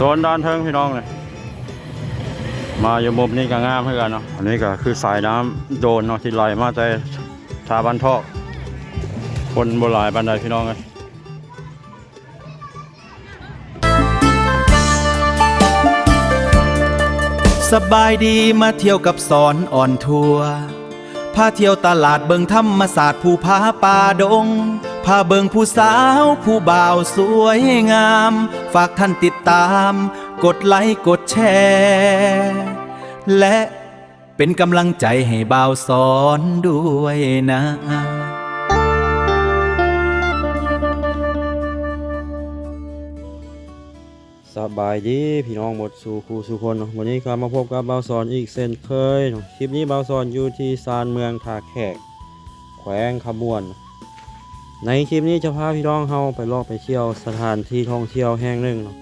ໂຊນດ້ານເທິງພີ່ນ້ອງເອີຍ ມາຢູ່ມຸມນີ້ກໍງາມຄືກັນເນາະ. ອັນນີ້ກໍຄືສາຍນ້ຳໂດນເນາະ ທີ່ໄຫຼມາແຕ່ທ່າບ້ານທອກ ຄົນບໍ່ຫຼາຍປານໃດພີ່ນ້ອງເອີຍ. ສະບາຍດີ ມາທ່ຽວກັບສອນອອນທົວ ພາທ່ຽວຕະຫຼາດເບິ່ງທຳມະຊາດພູຜາປ່າດົງ ພາເບິ່ງຜູ້ສາວຜູ້ບ່າວສວຍງາມ ຝາກທ່ານຕິດຕາມ ກົດໄລກົດແຊ ແລະ ເປັນກຳລັງໃຈໃຫ້ບ່າວສອນດ້ວຍນະ. ສະບາຍດີພີ່ນ້ອງໝົດສູ່ຄູ່ສູ່ຄົນເນາະ. ມື້ນີ້ກໍມາພົບກັບບ່າວສອນອີກເຊັ່ນເຄີຍເນາະ. ຄລິບນີ້ບ່າວສອນຢູ່ທີ່ຊານເມືອງທ່າແຂກ ແຂວງຄຳມ່ວນ. ໃນຄລິບນີ້ຈະພາພີ່ນ້ອງເຮົາໄປເລາະໄປທ່ຽວສະຖານທີ່ທ່ອງທ່ຽວແຫ່ງໜຶ່ງເນາະ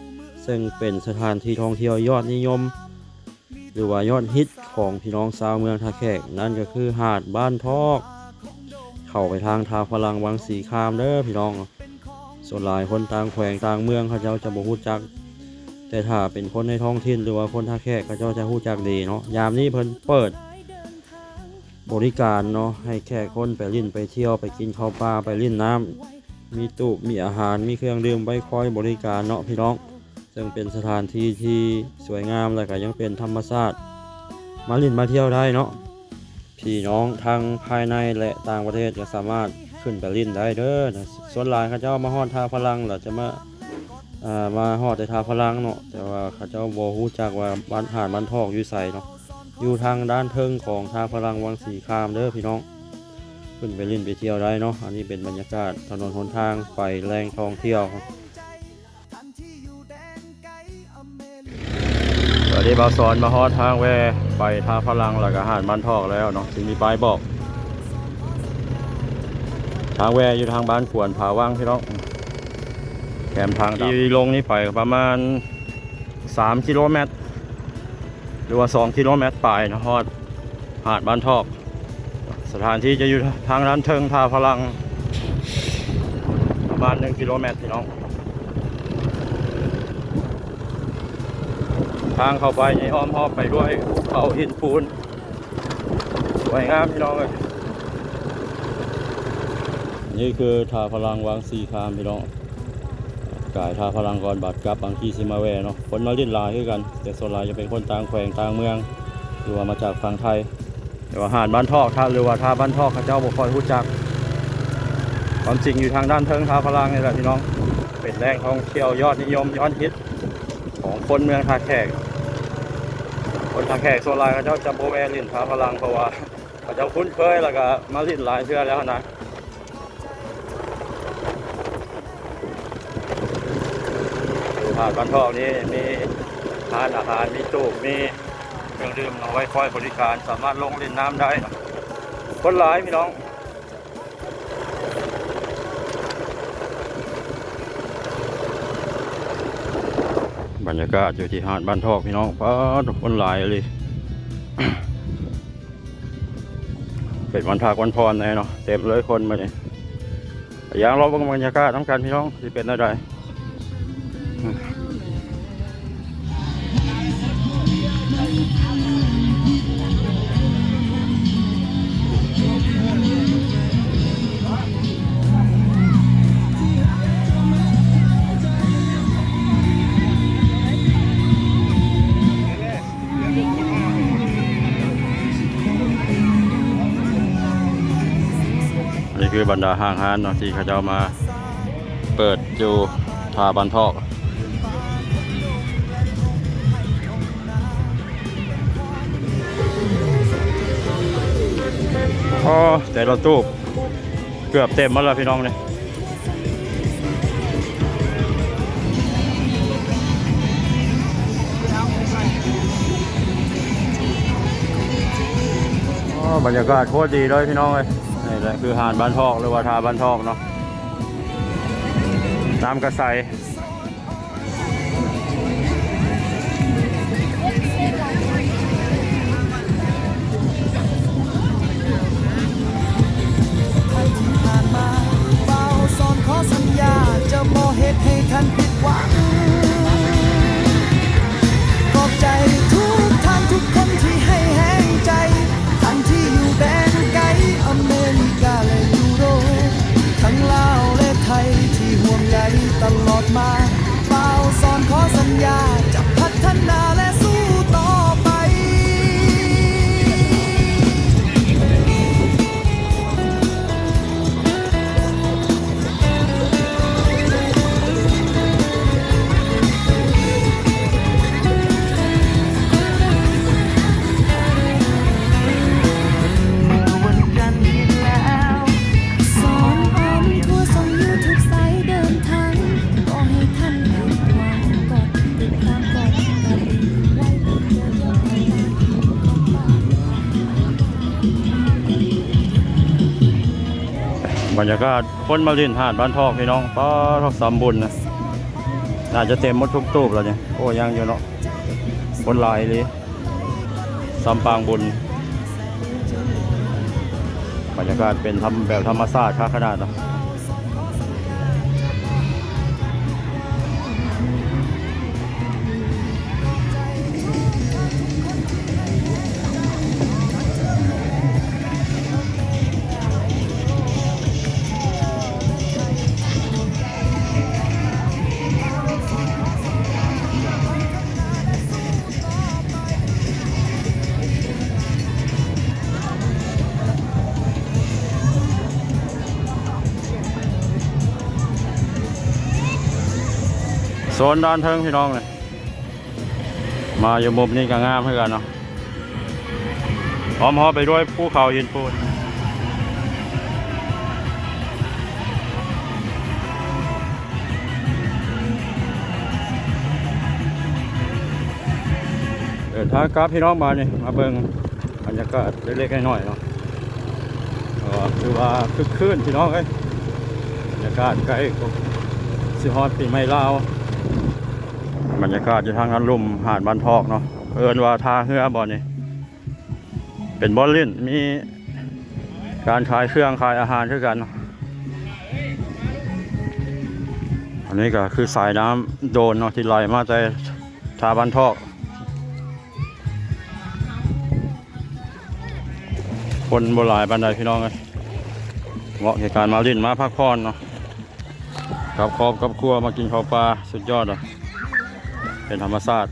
ເຊິ່ງເປັນສະຖານທີ່ທ່ອງທ່ຽວຍອດນິຍົມ ຫຼືວ່າຍອດຮິດຂອງພີ່ນ້ອງຊາວເມືອງທ່າແຂກ ນັ້ນກໍຄືຫາດບ້ານທອກ ເຂົ້າໄປທາງທ່າຝຣັ່ງວັງສີຄາມເດີພີ່ນ້ອງ. ສ່ວນຫຼາຍຄົນຕ່າງແຂວງຕ່າງເມືອງເຂົາເຈົ້າຈະບໍ່ຮູ້ຈັກ ແຕ່ຖ້າເປັນຄົນໃນທ້ອງຖິ່ນ ຫຼືວ່າຄົນທ່າແຂກ ເຂົາເຈົ້າຈະຮູ້ຈັກດີເນາະ. ຍາມນີ້ເພິ່ນເປີດບໍລິການເນາະ ໃຫ້ແຂກຄົນໄປຫຼິ້ນໄປທ່ຽວ ໄປກິນເຂົ້າປ່າ ໄປຫຼິ້ນນ້ຳ ມີຕູບ ມີອາຫານ ມີເຄື່ອງດື່ມໄວ້ຄອຍບໍລິການເນາະພີ່ນ້ອງ. ເຊິ່ງເປັນສະຖານທີ່ທີ່ສວຍງາມ ແລະ ກໍຍັງເປັນທຳມະຊາດ ມາຫຼິ້ນມາທ່ຽວໄດ້ເນາະ. ພີ່ນ້ອງທັງພາຍໃນ ແລະ ຕ່າງປະເທດກໍສາມາດຂຶ້ນໄປຫຼິ້ນໄດ້ເດີ. ສ່ວນຫຼາຍເຂົາເຈົ້າມາຮອດທ່າຝຣັ່ງ ແລ້ວຈະມາ ເອີ ມາຮອດແຕ່ທ່າຝຣັ່ງເນາະ ແຕ່ວ່າເຂົາເຈົ້າບໍ່ຮູ້ຈັກວ່າບ້ານ ຫາດບ້ານທອກຢູ່ໃສເນາະ. ຢູ່ທາງດ້ານເທິງຂອງທ່າຝຣັ່ງວັງສີຄາມເດີພີ່ນ້ອງ ຂຶ້ນໄປຫຼິ້ນໄປທ່ຽວໄດ້ເນາະ. ອັນນີ້ເປັນບັນຍາກາດຖະໜົນຫົນທາງໄປແຫຼ່ງທ່ອງທ່ຽວ. ຕອນນີ້ບ່າວສອນມາຮອດທາງແວ່ໄປທ່າຝຣັ່ງ ແລ້ວກໍຫາດບ້ານທອກແລ້ວເນາະ ທີ່ມີປ້າຍບອກ. ທາງແວ່ຢູ່ທາງບ້ານຂວນຜາວັງພີ່ນ້ອງ ແຄມທາງດຳ. ທີ່ລົງນີ້ໄປປະມານສາມກິໂລແມັດ ຫຼືວ່າສອງກິໂລແມັດປາຍເນາະ ຮອດຫາດບ້ານທອກ. ສະຖານທີ່ຈະຢູ່ທາງດ້ານເທິງທ່າຝຣັ່ງ ປະມານໜຶ່ງກິໂລແມັດພີ່ນ້ອງ. ທາງເຂົ້າໄປນີ້ອ້ອມຮອບໄປດ້ວຍພູເຂົາຫີນປູນ ສວຍງາມພີ່ນ້ອງເອີຍ. ນີ້ຄືທ່າຝຣັ່ງວັງສີຄາມພີ່ນ້ອງ. ກາຍທ່າຝຣັ່ງກ່ອນ ບາດກັບບາງທີຊິມາແວ່ເນາະ. ຄົນມາຫຼິ້ນຫຼາຍຄືກັນ ແຕ່ສ່ວນຫຼາຍຈະເປັນຄົນຕ່າງແຂວງຕ່າງເມືອງ ຫຼືວ່າມາຈາກຝັ່ງໄທ. ແຕ່ວ່າຫາດບ້ານທອກ ທ່າ ຫຼືວ່າທ່າບ້ານທອກ ເຂົາເຈົ້າບໍ່ຄ່ອຍຮູ້ຈັກ. ຄວາມຈິງຢູ່ທາງດ້ານເທິງທ່າຝຣັ່ງນີ້ແຫຼະພີ່ນ້ອງ ເປັນແຫຼ່ງທ່ອງທ່ຽວຍອດນິຍົມຍອດຮິດຂອງຄົນເມືອງທ່າແຂກ. ຄົນທ່າແຂກສ່ວນຫຼາຍເຂົາເຈົ້າຈະບໍ່ແວ່ຫຼິ້ນທ່າຝຣັ່ງ ເພາະວ່າເຂົາເຈົ້າຄຸ້ນເຄີຍ ແລ້ວກໍມາຫຼິ້ນຫຼາຍເທື່ອແລ້ວນະ. ຢູ່ຫາດບ້ານທອກນີ້ມີຮ້ານອາຫານ ມີຕູບ ມີເຄື່ອງດື່ມເອົາໄວ້ຄອຍບໍລິການ ສາມາດລົງຫຼິ້ນນ້ຳໄດ້. ຄົນຫຼາຍພີ່ນ້ອງ. ບັນຍາກາດຢູ່ທີ່ຫາດບ້ານທອກພີ່ນ້ອງ ປາດ ຄົນຫຼາຍອີ່ຫຼີ. ເປັນວັນພັກວັນຜ່ອນແດ່ເນາະ ເຕັມເລີຍຄົນມື້ນີ້. ໄປຍ່າງເລາະເບິ່ງບັນຍາກາດນຳກັນພີ່ນ້ອງ ຊິເປັນແນວໃດ. ນີ້ຄືບັນດາຫ້າງຮ້ານເນາະ ທີ່ເຂົາເຈົ້າມາເປີດຢູ່ທ່າບ້ານທອກ. ອໍ ແຕ່ລະຕູບເກືອບເຕັມໝົດແລ້ວພີ່ນ້ອງເອີຍ. ອໍ ບັນຍາກາດໂຄດດີເລີຍພີ່ນ້ອງເອີຍ. ນີ້ແຫຼະຄືຫາດບ້ານທອກ ຫຼືວ່າທ່າບ້ານທອກເນາະ. ນ້ຳກະໃສ. ຜ່ານມາ ບ່າວສອນຂໍສັນຍາ ຈະບໍ່ເຮັດໃຫ້ທ່ານຜິດຫວັງ. ບັນຍາກາດຄົນມາຫຼິ້ນຫາດບ້ານທອກພີ່ນ້ອງ ປາທອກສຳບຸນນະ ໜ້າຈະເຕັມໝົດທຸກຕູບແລ້ວນີ້. ໂອ້ ຍັງຢູ່ເນາະ ຄົນຫຼາຍອີ່ຫຼີ ສຳປາງບຸນ. ບັນຍາກາດເປັນທຳ ແບບທຳມະຊາດຄັກຂະໜາດເນາະ. ໂຊນດ້ານເທິງພີ່ນ້ອງເອີຍ ມາຢູ່ມຸມນີ້ກໍງາມຄືກັນເນາະ ອ້ອມຮອບໄປດ້ວຍພູເຂົາຫີນປູນ. ເດີນທາງກັບພີ່ນ້ອງ ບາດນີ້ມາເບິ່ງບັນຍາກາດເລັກໆນ້ອຍໆເນາະ ກໍຖືວ່າຄຶກຄື້ນພີ່ນ້ອງເອີຍ ບັນຍາກາດໃກ້ຊິຮອດປີໃໝ່ລາວ. ບັນຍາກາດຢູ່ທາງດ້ານລຸ່ມຫາດບ້ານທອກເນາະ ເອີ້ນວ່າທ່າເຮືອບ່ອນນີ້ ເປັນບ່ອນຫຼິ້ນ ມີການຂາຍເຄື່ອງຂາຍອາຫານຄືກັນ. ອັນນີ້ກໍຄືສາຍນ້ຳໂດນເນາະ ທີ່ໄຫຼມາແຕ່ທ່າບ້ານທອກ. ຄົນບໍ່ຫຼາຍປານໃດພີ່ນ້ອງເອີຍ ເໝາະແກ່ການມາຫຼິ້ນມາພັກຜ່ອນເນາະ ກັບຄອບກັບຄົວມາກິນເຂົ້າປ່າ ສຸດຍອດເລີຍ ເປັນທຳມະຊາດ.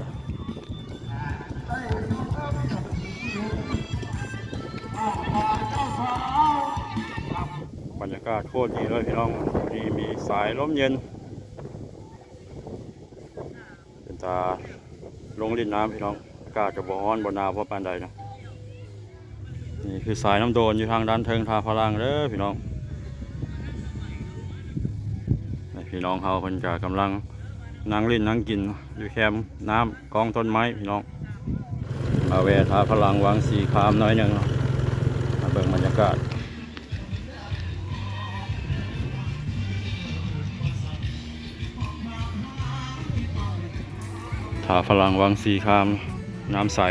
ບັນຍາກາດໂຄດດີເລີຍພີ່ນ້ອງ ມື້ນີ້ມີສາຍລົມເຢັນ ເປັນຕາລົງຫຼິ້ນນ້ຳພີ່ນ້ອງ ອາກາດກໍບໍ່ຮ້ອນບໍ່ໜາວພໍປານໃດເນາະ. ນີ້ຄືສາຍນ້ຳໂດນຢູ່ທາງດ້ານເທິງທ່າພະລັງເດີພີ່ນ້ອງ. ນີ້ພີ່ນ້ອງເຮົາເພິ່ນກະກຳລັງນັ່ງຫຼິ້ນນັ່ງກິນຢູ່ແຄມນ້ຳກ້ອງຕົ້ນໄມ້ພີ່ນ້ອງ. ມາແວ່ທ່າພະລັງວັງສີຄາມໜ້ອຍໜຶ່ງເນາະ ມາເບິ່ງບັນຍາກາດ. ທ່າພະລັງວັງສີຄາມ ນ້ຳໃສ.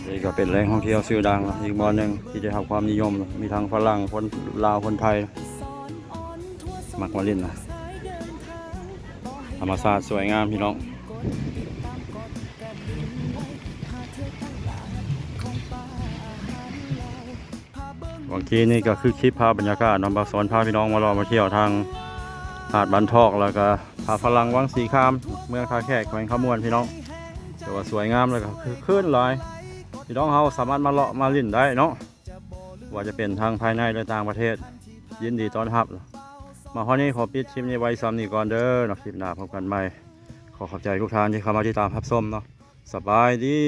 ນີ້ກໍເປັນແຫຼ່ງທ່ອງທ່ຽວຊື່ດັງເນາະ ອີກບ່ອນໜຶ່ງທີ່ໄດ້ຮັບຄວາມນິຍົມເນາະ ມີທັງຝຣັ່ງ ຄົນລາວ ຄົນໄທ ມັກມາຫຼິ້ນນະ. ທຳມະຊາດສວຍງາມພີ່ນ້ອງ. ຫວ່າງກີ້ນີ້ກໍຄືຄລິບພາບບັນຍາກາດເນາະ ບ່າວສອນພາພີ່ນ້ອງມາເລາະມາທ່ຽວທາງຫາດບ້ານທອກ ແລ້ວກໍທ່າພະລັງວັງສີຄາມ ເມືອງທ່າແຂກ ແຂວງຄຳມ່ວນພີ່ນ້ອງ. ຖືວ່າສວຍງາມ ແລ້ວກໍຄຶກຄື້ນຫຼາຍ ພີ່ນ້ອງເຮົາສາມາດມາເລາະມາຫຼິ້ນໄດ້ເນາະ. ບໍ່ວ່າຈະເປັນທັງພາຍໃນ ແລະ ຕ່າງປະເທດ ຍິນດີຕ້ອນຮັບ. ມາຮອດນີ້ຂໍປິດຄລິບນີ້ໄວ້ສ່ຳນີ້ກ່ອນເດີເນາະ ຄລິບໜ້າພົບກັນໃໝ່. ຂໍຂອບໃຈທຸກທ່ານທີ່ເຂົ້າມາຕິດຕາມຮັບຊົມເນາະ. ສະບາຍດີ.